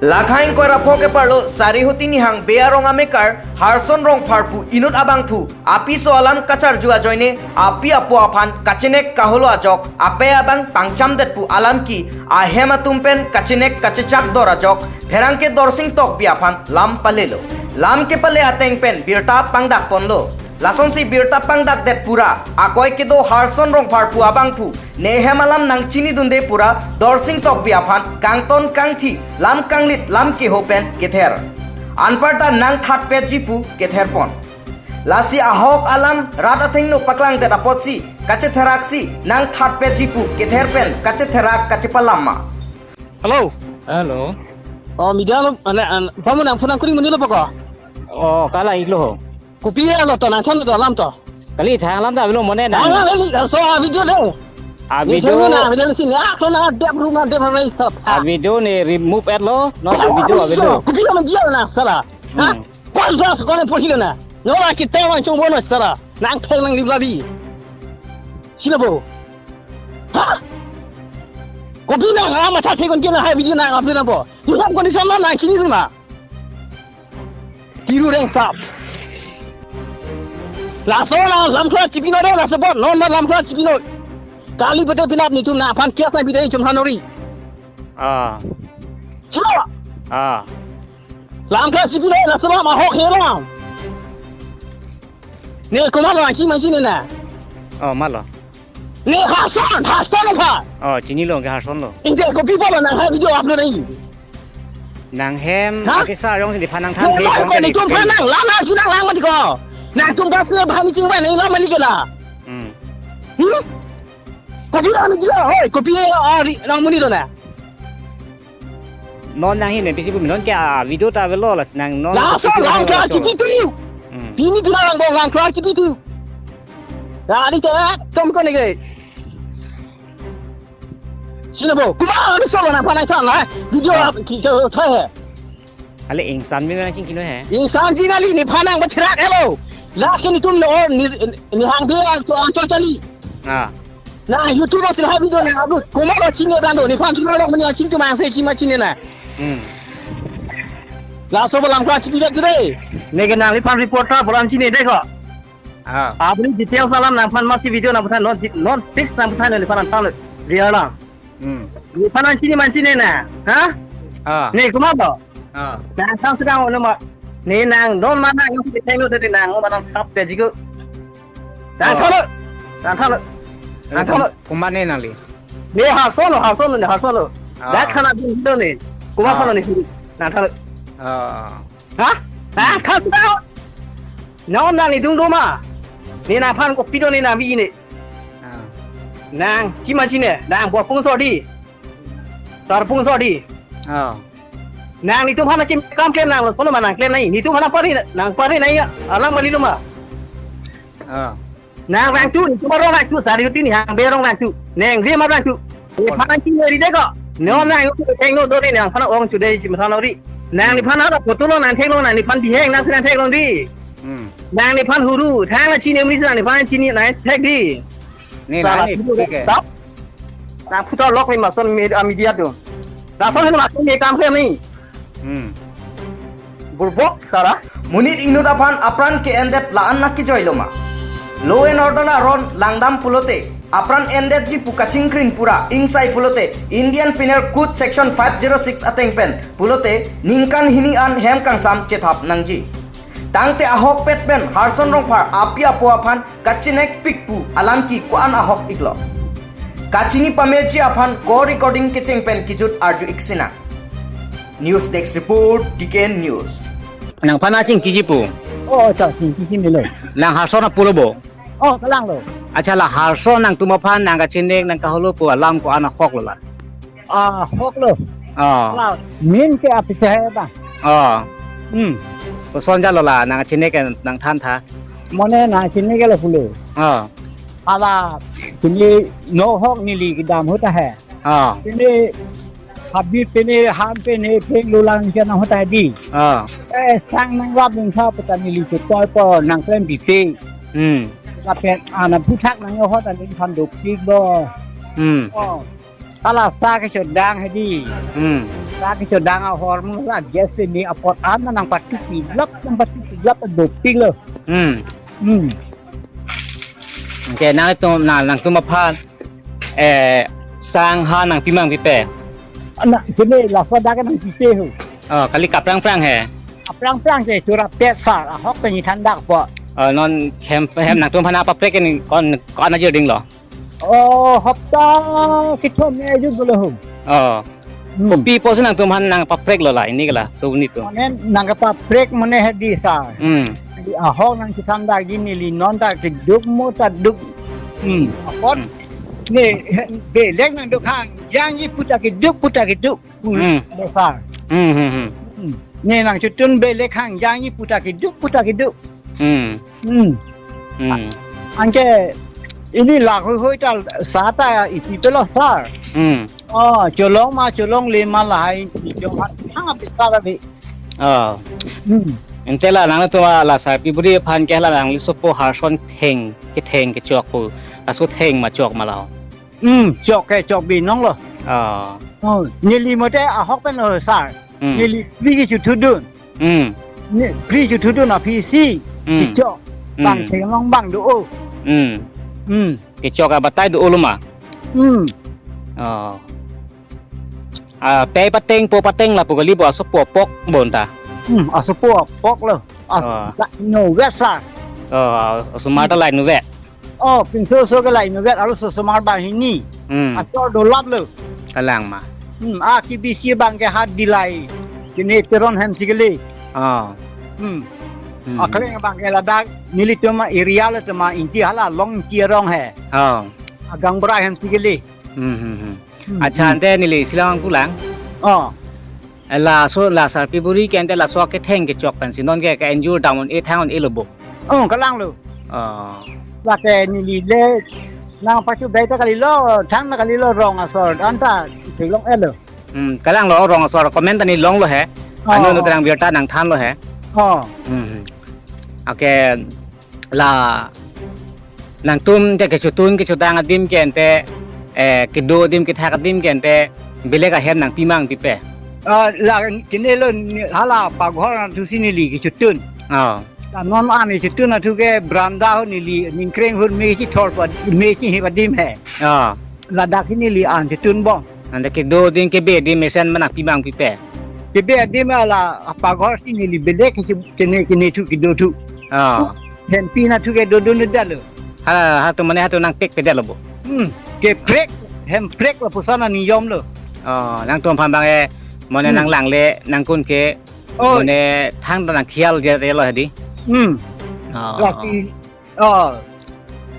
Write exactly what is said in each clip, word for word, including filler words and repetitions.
Lakhang koirapho keparlo Sarihuti Nihang Bey arong amekar Harson Rongphar pu inut abangphu apiso alam kacharju ajoine api apo aphan kachenek kaholo ajok apei abang pangchamdet pu alam ke ahem atum pen kachenek kachechak dor ajok pherangke Dorsing Tokbi aphan lam palelo. Lam kepale ateng pen birta pangdak ponlo. Lasonsi birta pangdakdet pura akoi kedo Harson Rongphar pu abangphu ne hem alam nangchinidunde pura Dorsing Tokbi aphan kangton kangthi lam kanglit lam keho pen kether. Anparta nangthatpetji pu kether pon. Lasi ahok alam rat athengno paklangdet apotsi kachetheraksi nangthatpetji pu kether pen kachetherak kachepalam ma. Hello. Hello. Oh, media lo, ane, an, pamu nang phone nangkuri monit lo poko? Oh, kala iklo ho. Kopi alo to nangthan do alam to. Kali thang alam ta avelo mone na. Nang kali so a video le. A Ni video. Thang na video si na ko na dep ru na dep na sap. A video ne remove etlo, no a video avelo. Kopi na dia na sala. Ha? Hmm. Kwan sa ko ne pohi na. No la kita wan chung bono sala. Nang thel nang liblabi. Sila bo. Ha? Kopi na ama sa thekon kina hai video na upload na bo. Ni ham condition na nang chini na. Tiru reng sap. Laso la lamkra chipino re laso bon non ma lamkra chipino. Kali betul pinap nitum na aphan kias na bidai chum hanori. Ah. Chuma. Ah. Lamkra chipino laso ma mahok helang. Ne komat lo anchi manchi ne na. Oh, malo. Ne Harson, Harson lo pha. Oh, chinilo ke Harson lo. Inje kopi polo nang ha video upload ai. Nang hem, Ha? Akisa arong sini phanang Ko tham lang ko ni tum phanang lang na chinang lang mati ko. Nang tum bas ne bhani ching ba ne lang mali ke la. Hmm. Hmm? Kopi lang ni jila, oi, kopi ari nang muni do na. Non nang hin, N P C pu non ke a video ta avelo las nang non. Laso N P C pu lang nang klar lo. Chipi tu. Hmm. Pini pina lang bong lang klar chipi tu. Ari te tom ko ne ke. Sino bo, kuma ani solo nang phanang chan la. Video Ah. Ki ke thai he. Ale ingsan mi nang ching kino he. Ingsan ji nali ni phanang ba thirak hello. La ke ni tum no ni ni hang be an to an chol chali. Ah. Na YouTube sila ha video na upload. Kuma lo ching ne bando ni phan ching lo mani ching tu mang se ching ma ching ne na. Hmm. Laso balang pa ching tu de. Ne ke nang ni phan reporter bolam ching ne de ko. Ah. Apni details alam nang phan masi video nang phan non non fix nang phan le phan tang le. Real lang. Hmm. Ni phan an chini man chini na. Ha? Ah. Ni kuma bo. Ah. Nang sang sedang ono ma. Ni nang non mana yang si tengno tadi nang mana tap te jigo. Nang Ah. thalo. Nang thalo. Nang thalo. Kuma ne nang li. Ni ha solo ha solo ni ha solo. Ah. Dak khana bin do ni. Kuma Ah. phan ni. Nang thalo. Ah. Ha? Ha? Hmm. Khasda. Nang nang ni dung doma. Ni nang phan kopi do ni nang bi ni. Ah. Nang chima chine, nang bo pung so di. Tar pung so di. Ah. Nang ni tum phan kim kam klem nang lo, kono ma nang klem nai. Ni tum phan pari nang pari nai ya. Alang bali doma. Ah. Nang rang tu, ni cuma rong rang tu, Sarihuti Nihang Bey rong rang tu. Neng dia ma rang tu. Ni phan ching ri de ko. No Hmm. nang tu teng no do ni nang phan ong tu de chim than ri. Nang ni phan ha photo lo nang thek lo nang ni phan biheng nang nang thek lo di. Hmm. Nang ni phan huru, thang na chini mi nang ni phan chini nang thek di. Ni Sala nang ni tu thek ke. Tap. Nang phuta lok ni mason me-, ah, media tu. Lason ni mason ni kam ke ni. Hmm. Burbok sara. Monit inut aphan apran ke-endet la-an naki joilo ma. Law and order aron langdam pulote apran endetji pu kachingkrin pura ingsai pulote Indian Penal Code Section five zero six ateng pen pulote ningkan hini an hem kangsam chethap nangji. Tangte ahokpet pen Harson Rongphar api apo aphan kachinek pik pu alam ke ko-an ahok iklo. Kachini pameji aphan call recording kecheng pen kijut arju ik sinang. News Desk Report, T K N News. Nang phan chingkiji pu. Oh, cha, chingkiji melo. Nang Harson apo lo bo. Oh, kalang lo. Acha la Harson nangtum aphan nang kachinek nang kaholo pu alam ko-an ahok lo la. Ah, ahok lo. Oh. La, min ke api chahe ba. Oh. Hmm. Koson jalo la nang chinek nang than tha. Mone nang chinek lo pulo. Oh. Ala, chini no hok neli kedam hota hai. Oh. Chini habit pene ham pene peng lulang ke nang hota di. Oh. Eh, sang nang lap nang sa peta neli chutoi po nang klem bipe. Hmm. Lapen ana puthak nang hota neli phan dopik bo. Hmm. Oh. Hala sa kechodang hedi. Hmm. Sa kechodang ahormu la gas ini apot an nangpati pilap, nangpati pilap dopik lo. Hmm. Hmm. Oke, nangtum, nang, nangtum aphan, eh, sang ha nangpi ma nangpipe? Ana, sini laso dak nangpipe ho. Oh, kali kaprang-prang he. Kaprang-prang ke chura pet sar, ahok pen ithan dak po. Oh, non hem, hem nangtum aphan paprek ke ni kon, kon aja ding lo. Oh, hapta kethom ne ju gulo ho. Oh. Hmm. Kopi pusi nangtum aphan nangpaprek lo la, ini kala, so ini tu. Mane nangpaprek mane hedi sa. Hmm. Di ahok nangkethan dak ji neli non ta keduk mo ta duk. Hmm. Apot. Hmm. Ne belek nangduk hang, jangji puta keduk, puta keduk. Hmm. Lo sa. Hmm, hmm, hmm. Hmm. Ne nangchotun belek hang, jangji puta keduk, puta keduk. Hmm. Hmm. Hmm. Anke ini lahui hui ta sa ta isi pelo sar. Hmm. Oh, cholong ma cholongle ma lahai jong ha ha besar abi. Oh. Hmm. Ante la nangtum la sarpi buri aphan ke la nangli sopo harson theng ketheng kechok pu. Laso theng ma chok ma la ho. Hmm, chok ke chok binong lo. Oh. Oh, neli mote ahok pen lo sar. Hmm. Neli phli kechothudun. Hmm. Ne phli chothudun aphi si. Hmm. Kechok. Hmm. Bang theklong bang do o. Hmm. Hmm. Kechok abatai do o lo ma. Hmm. Oh. Ah, pei pateng po pateng lapu kali bo asopo apok bonta. Hmm, asopo apok lo. As-, oh. La, no wet sa. Oh, osomar ta lai nu ve. Oh, pinso so ke lai nu vet, arloso osomar banghini. Hmm. Asor dolap lo. Kalang ma. Hmm, a kebisi abang ke hat dilai. Kene Teron hem si kele. Oh. Hmm. Hmm. Akleng abang ke ladak nelitum area lo tema inti hala Longki arong he. Oh. Agang bra hem si kele. Hmm, hmm, hmm. Hmm, accha, hmm. Ante neli silang pulang. Oh. Laso la sarpi buri ke ante laso ketheng kechok pensi non ke ke-enjur dam un-e thang un-e lo bo. Oh, kalang lo. Oh. Lake neli le nangpachu bai ta kali lo, thang na kali lo rong asor, anta theklong-e lo. Hmm, kalang lo rong asor comment ta neli long lo he. Oh, anu nu oh. Terang birta nangthan lo he. Oh. Hmm. Oke. La nangtum te kechotun kechodang adim ke ante, eh, kedo adim kethak adim ke ante belek ahem nangpi ma nangpipe? Ah, la kene lo ni, hala paghor nangthu si neli kechotun. Oh. La non an kechotun athu ke branda ho neli ningkreng hur me chithor pa me chihip adim he. Oh. Ladak si neli an chotun bom. Ante kedo adim kebe adim mesen ma nangpi ma nangpipe? Kebe adim la apaghor si neli belek ke kene kene thu kedo thu. Oh. Hempi na thu ke dodun dalo. Ha, ha tu mane ha tu nangpek pe dalo bo. Hmm. Keprek, hemprek lapuson aniyom lo. Oh, nangtum aphan bang e mane hmm. Nanglang le nangkun ke oh. Mane thang ta nangkhial je te lo hedi. Hmm. Oh. Lasi oh.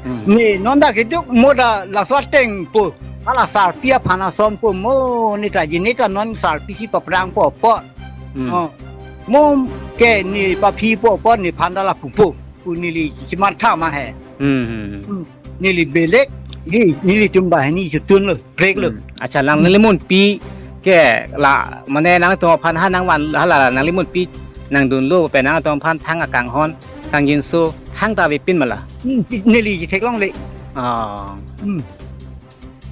Hmm. Ne non ta keduk mo ta laso ateng po. Hala sarpi aphan ason po mo ne ta ji ne ta non sarpi si paprang po po. Hmm. Oh. Mo ke ne paphi po po nephan ta lapu po. Pu neli chimatha ma he. Hmm, hmm, hmm. Hmm. Neli belek, hi, nelitum banghini chotun lo, prek lo. Hmm. Accha, nang neli munpi ke la, mane nangtum aphan ha nangvan, hala nangli munpi nangdun lo, pe nangtum aphan thang akanghon, kangjinso, thang ta avepin ma la. Hmm, chi-, neli chitheklongle. Oh. Hmm.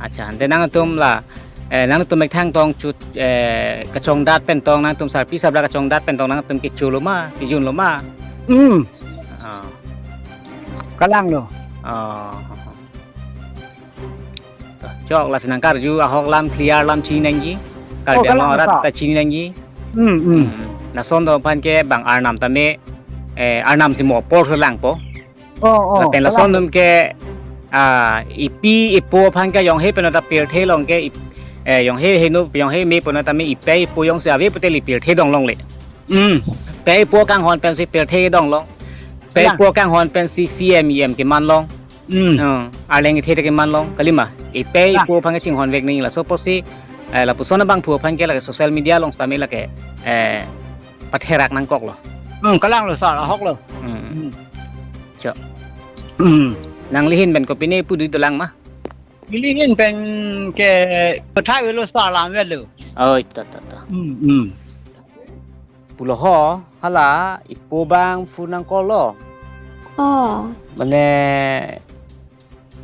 Accha, ante nangtum la, eh, nangtum methang tong chut, eh, kachongdat pen tong, nangtum sarpi sabra kachongdat pen tong, nangtum kecho lo ma, kejun lo ma. Hmm. Oh. Kalang lo. Oh. Chok lasi nangkarju ahok alam clear alam chini nangji. Oh, Karbi Anglong kalang arat ta. Ta chini nangji. Hmm, hmm. Hmm. Lason do aphan ke bang Arnam tame, eh, Arnam si mo apor lang po. Oh, oh, lapen lason kalang. Dum ke, ah, ipi ipo aphan ke yong he pen ta pirthe along ke ip-, eh, yong he henu, yong he me pen ta me ipei ipo yong si ave pute li pirthe dong longle. Hmm. Pei ipo kanghon pensi pirthe dong long. Pei kalang. Ipo kanghon pensi C M, E M keman long. Hmm. Hmm. Arleng ithe keman long. Kalima. Ipei kalang. Ipo aphan ke chinghon vek nangji laso apotsi, eh, lapuson abangphu aphan ke lake social media along sitame lake, eh, patherak nangkok lo. Hmm, kalang lo sir, ahok lo. Hmm. Hmm. Chok. Hmm. Nangli ahin pen kopine pu dui dolang ma? Neli ahin pen ke pathai lo sir lam vet lo. Oi, ta, ta, ta. Hmm, hmm. Pulo ho, hala, ipo abang phone nangkok lo. Oh. Mane,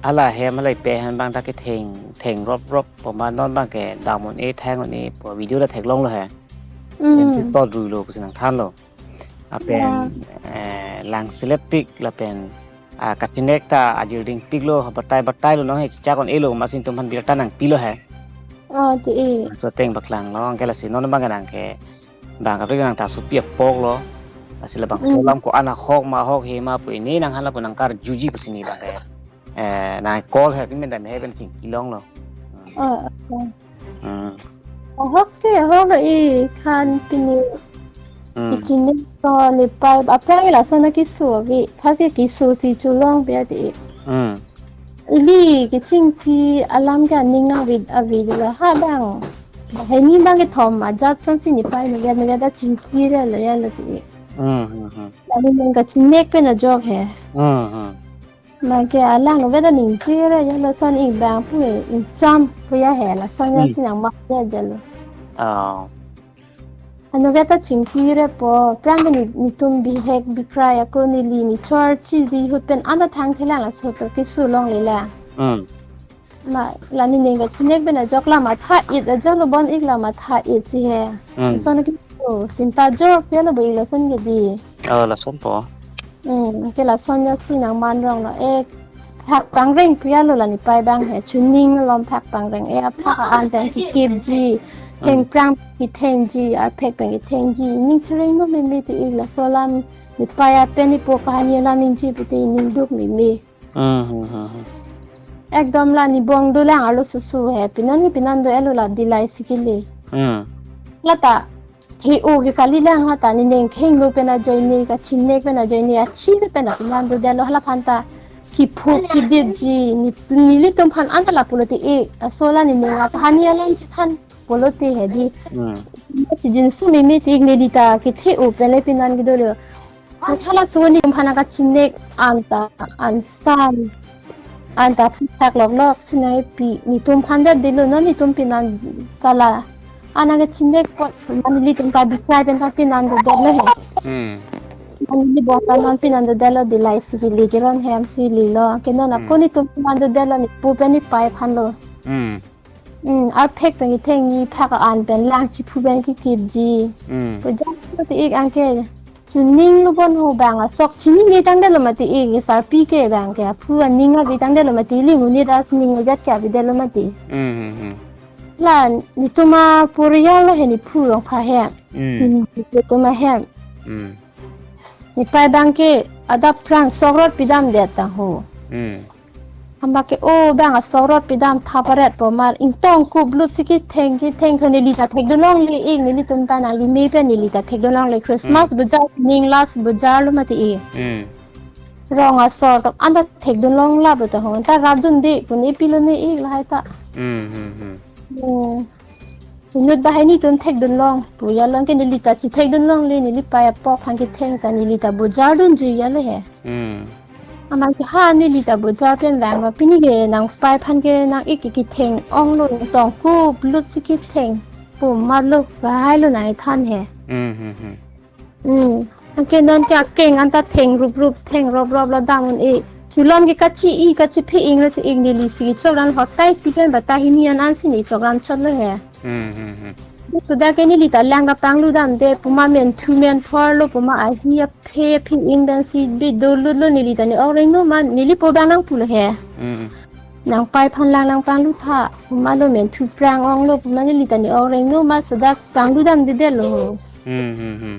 Hala hem hala ipe hem abang ta ketheng, theng rop rop pu ma non abang ke dam un-e thang un-e pu video ta theklonglo he. Pen Hmm. si tot rui lo pusi nangthanlo. Apen, Ya. eh, lang selet pik lapen, ah, kachinek ta ajir ding piklo, batai batai lo nang he chechak un-elo, amatsi netum aphan birta nangpilo he. Oh, ti e. Laso ateng paklang lo, anke lasi non abang ke nang ke, bang kapri nang ta supi apok lo. Lasi labangso Hmm. alam ko-an ahok ma ahok he ma pu ini nang hala pu nangkarjuji pusi ne abang ke. Eh, nang call he pin pen dam he pen king kilong lo. Oh, okay. Hmm. Ahok ke, ahok lo, i khan pini Hmm. ichine to ne pai apra ila sana kisu avi. Pha ke kisu si chulong pia ti. Hmm. Ili kechingki alam ke aning nangvit avi lo ha bang. Hini bang kethom ajat son si ne pai ne via ne via ta chingki re lo ya lo ti. Hmm, hmm, hmm. Lalu nang kachinek pen ajok he. Hmm, hmm. Lake alang lo veda ning kire ya lason ik bang pu e, ik cham pu ya he lason ya Hmm. si nang mak ya jalo. Oh. Ano veda chingkire po, prang ni, netum bihek bikrai ako neli nechor chiri hut pen ana thang thelang laso to kisu longle la. Hmm. Ma, la nening kachinek pen ajok la matha it ajok lo bon ik la matha it si he. Hmm. Son ke, oh, sinta jor pia lo bo ik lason ke di. Oh, lason po. Hmm, ke lason ya si nang man rong lo. Eh, phak pangreng pia lo la ne pai bang he. Chuning lom phak pangreng. Eh, phak an pen kikip ji. Theng Hmm. prang kitheng ji, arphek pen kitheng ji. Ning chireng no meme ti ik laso alam ne pai apen ne po kahani alam ning ji pu ti ning duk meme. Hmm, hmm, hmm, hmm. Ekdom la ne bong dolang arlo susu he. Pinan ni pinan do elo la dilai si kele. Hmm. Lata, the-o ke kalilang lata nening khenglo pen ajoine, kachinek pen ajoine, achi pen apinan dodetlo hala aphan ta. Kiphuk kidit ji, ne, nelitum aphan anta lapulo ti e, aso la nening akahani alam chethan pulo ti he di. Hmm. Chijinsu meme ti ik neli ta kethe-o pen le pinan kedolo. Matha laso netum aphan kachinek anta, ansan, anta phak lok lok sinai pi, netum aphan det dilo no netum pinan kala. Ana kachinek kot, mane nelitum ta bikrai pen ta pinan dodetlo he. Hmm. Mane neli bong ta non pinan dodetlo dilai si kele keron hem si lilo. Ke non Hmm. ako netum pinan dodetlo ne pu pen ne pai aphan lo. Hmm. Hmm, arphek pen kitheng ji, phak an pen lang chiphu pen kikip ji. Hmm. Pu jat ti ik anke. Chuning lo bon ho bang asok chini ne tangdetlo mati ik, sarpi ke bang ke. Aphu aning avi tangdetlo mati ili muni das ning ajat ke avi detlo mati. Hmm, hmm, hmm. La netum aporial lo he ne phu rong pha he. Hmm. Sin netum ahem. Hmm. Ne pai bang ke adap prang sok rot pidam det ta ho. Hmm. Hamba ke o bang asok rot pidam thaparet po mar ingtong kup lut si kitheng kitheng tho neli ta thekdun longle ik nelitum ta nangli me pen neli ta thekdun longle Christmas Hmm. bojar ning last bojar lo mati ik. Hmm. Rong asor tok anta thekdun long la bo ta ho ta rapdun de pu ne pilo ne ik lahai ta. Hmm, hmm, hmm. Hmm. Inut bahai netum thekdun long. Pu ya long ke neli ta chethekdun longle neli pai apok aphan kitheng ta neli ta bojar dunji ya le he. Hmm. Amat ke ha neli ta bojar pen vang lo pini ke nang pai aphan ke nang ik ik kitheng ong lo tong kup lut si kitheng. Pu ma lo bahai lo nang than he. Hmm, hmm, hmm. Hmm. Anke non ke akeng anta theng rup rup theng rop rop lo dam un-e. Chulam ke kachi-i kachi phi ing lo chi ing neli si chokran hotai si pen bata hini an an si ne chokran chot lo he. Hmm, hmm, hmm. Suda ke neli ta lang ta panglu dam de puma men thu men phor lo puma ahi aphe phi ing dan si bi do lut lo neli ta ne ok reng no ma neli po bang nang pulo he. Hmm. Nang pai aphan lang nang panglu tha puma lo men thu prang ong lo puma neli ta ne ok reng no ma suda panglu dam de de lo. Hmm, hmm, hmm.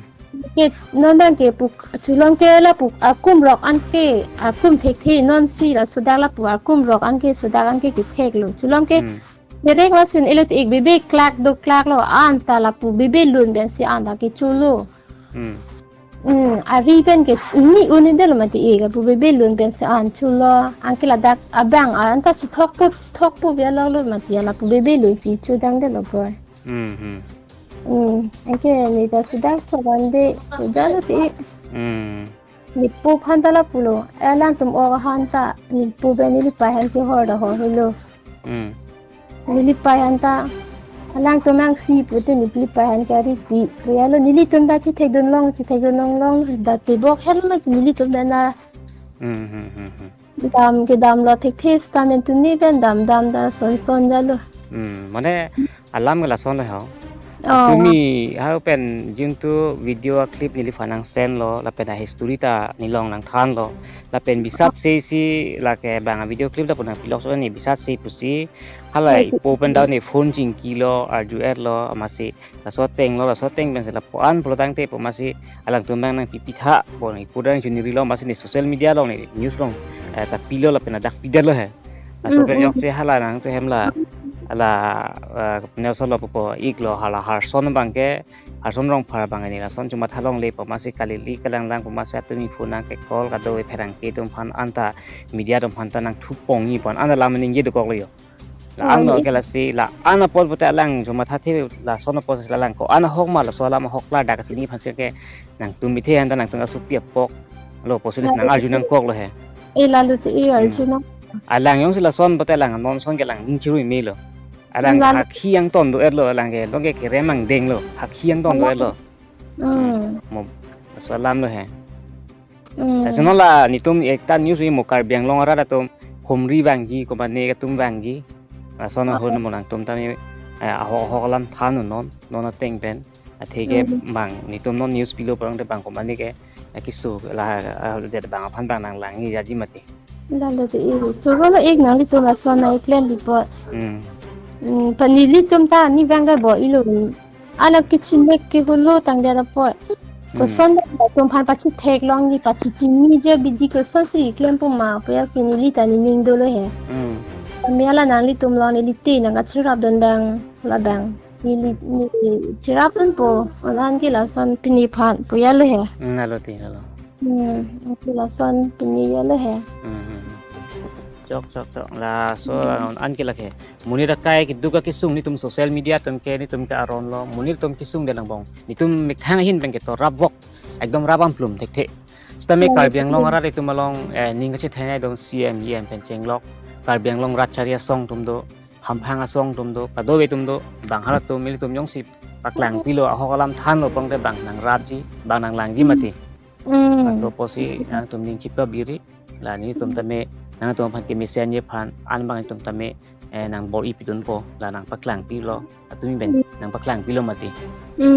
Ke non bang ke pu chulam ke lapu akum rok an ke akum thekthe non si la sudak lapu akum rok an ke sudak an ke kethek lo. Chulam ke Hmm. kerek lason elo te ik bebe klak do klak lo anta lapu bebe lun pen si anta kecho lo. Hmm. Hmm, ari pen ke ini un-e det lo mati ik lapu bebe lun pen si an cho lo. Anke ladak abang anta chithok pup chithok pup ya lo lo mati ya lapu bebe lun si chodang det lo boy. Hmm, hmm. Hmm, anke ne ta sudak chokran de, puja lo ti. Hmm. Ne pu aphan ta lapulo, alangtum ok aphan ta, ne pu pen neli pai aphan kehor ta hor helo. Hmm. Neli pai aphan ta, alangtum angsi pute neli pai aphan ke ari pi. Pu ya lo nelitum ta chethekdun long, chethekdun long long, da tebok hel ma nelitum pen na. Hmm, hmm, hmm, hmm. Dam kedam lo thekthe seta men tuni pen dam dam da son son jalo. Hmm, mane alam ke lason lo ho. Oh. Tumi ha pen jun tu video clip neliphan nang send lo, lapen a history ta nelong nang than lo, lapen bisat se si lake bang video clip ta pun nang pilok so ni bisat se pusi halai ipo pen down ni phone chingki lo, arju er lo, amatsi laso ateng lo, laso ateng pen si lapu-an pulo tangte pu amatsi alangtum bang nang pipi tha, bon ipo dang jun ri lo, amatsi ni social media along ni news along, eh, ta pilo lapen adak pidet lo he. Laso pen jongsi hala nangtum hem la, hala, eh, Nelson lo pupo ik lo, hala Harson bang ke, Harson Rongphar bang ni lason chuma thalongle pu amatsi kalili kalanglang pu amatsi atumi phone nang ke call kado pherangke atum aphan anta media atum aphan ta nang thupong ni pon anta lam ningje dokok lo yo. La ang no ke lasi la-an apot puta alang chuma thathe lason apot la alang ko-an ahok ma laso alam ahok la dak sini aphan si ke nangtum mithe anta nangtum asopi apok lo pusi nang arju nangkok lo he. Eh, lalu te eh arju nang. Alang jongsi lason puta alang non son ke alang ning chirui me lo. Alang hakhi angton do er lo alang ke, long ke kerem angdeng lo, hakhi angton do er lo. Hmm. Mo, laso alam lo he. Hmm. Laso non la netum ekta news ri mo Karbi Anglong arat atum humri vangji, komane atum vangji. Lason ahut mo nangtum tame, eh, ahok ahok alam than non, non ateng pen. Atheke bang netum non news pilo parang te bang komane ke, eh, keso la, eh, det bang aphan bang nang langji jaji mati. Lalu te eh, choro lo ik nanglitum lason nang klem pipo. Hmm. Hmm, pa nelitum ta ni bang da bo ilo. Anak kecil mek ke hulu tang dia dapo. Koson da atum aphan pachitheklong ni pachichini je bidi koson si klem pu ma pu ya si neli ta nening dolo he. Hmm. Kami ala nanglitum along neli te nang kachirap don bang la bang. Neli, neli chirap dunpo, onan ke lason pini aphan pu ya lo he. Hmm, lalu te, lalu. Hmm, ke lason pini ya lo he. Hmm, hmm, hmm. Chok, chok, chok. Laso, hmm, an ke lake. Monit akai keduk akesung netum social media atum ke netum ke aron lo. Monit atum kesung de langbong. Netum methang ahin pen ke to rap vok. Ekdom rap amplum thekthe. Sitame Karbi Anglong arat atum along, eh, ning kachetheng ekdom C M, E M pen chenglok. Karbi Anglong rat chari asong atum do. Hamphang asong atum do, kadokave atum do, bang halatum ilitum jongsi paklang pilo ahok alam than lo pangte bang nang rapji, bang nang langji mati. Hmm. Laso pusi nangtum ning chipra biri, la netum tame, nangtum aphan kemesen ye aphan, an bang netum tame, eh, nang bor-i pidunpo, la nang paklang pilo, atumi pen, nang paklang pilo mati. Hmm.